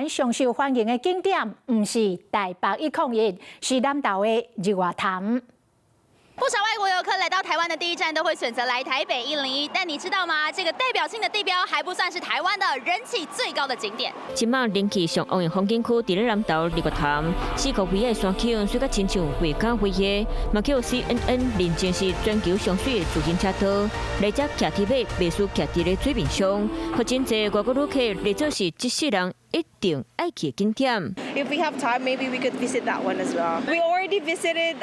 上受歡迎的景點，毋是台北101，是南投的日月潭。不少外國遊客來到台灣的第一站都會選擇來台北101，但你知道嗎？這個代表性的地標還不算是台灣的人氣最高的景點。這馬人氣上旺的風景區，佇咧南投日月潭，四箍圍的山景，媠甲親像畫家畫的，嘛予 CNN 認證是全球上媠的自行車道。來遮騎鐵馬，袂輸騎佇咧水面上，予真濟外國旅客列做是這世人一定愛去的景點。 If we have time, maybe we could visit that one as well. We already visited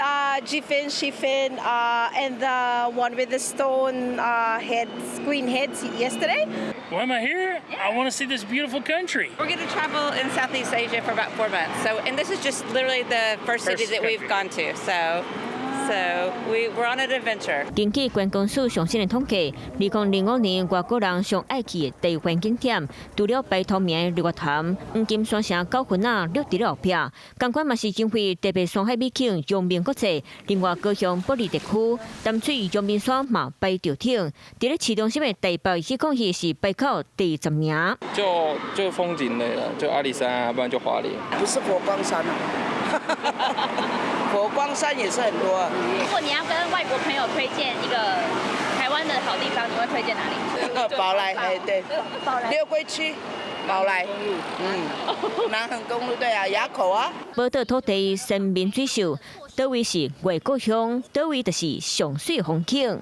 Jifen, Shifen, and the one with the stone heads, queen heads yesterday. Why am I here? I want to see this beautiful country. We're going to travel in Southeast Asia for about 4 months. So, and this is just literally the first city that we've gone to. So we're on an adventure. 根據觀光署上新的統計，2005年外國人上愛去的台灣景點，除了排頭名的日月潭、黃金山城九份仔掠佇咧後壁，仝款嘛是因為特別山海美景揚名國際。另外，高雄埔里地區淡水陽明山嘛排著頂，佇咧市中心的台北101是排到第10名。就風景類了，就阿里山啊，不然就花蓮。不是佛光山啊，佛光山也是很多。如果你要跟外國朋友推薦一個台灣的好地方，你會推薦哪裡？寶來，哎對，六龜區，寶來，南橫公路對啊，埡口啊。寶島土地山明水秀，佗位是月故鄉，佗位就是上媠風景。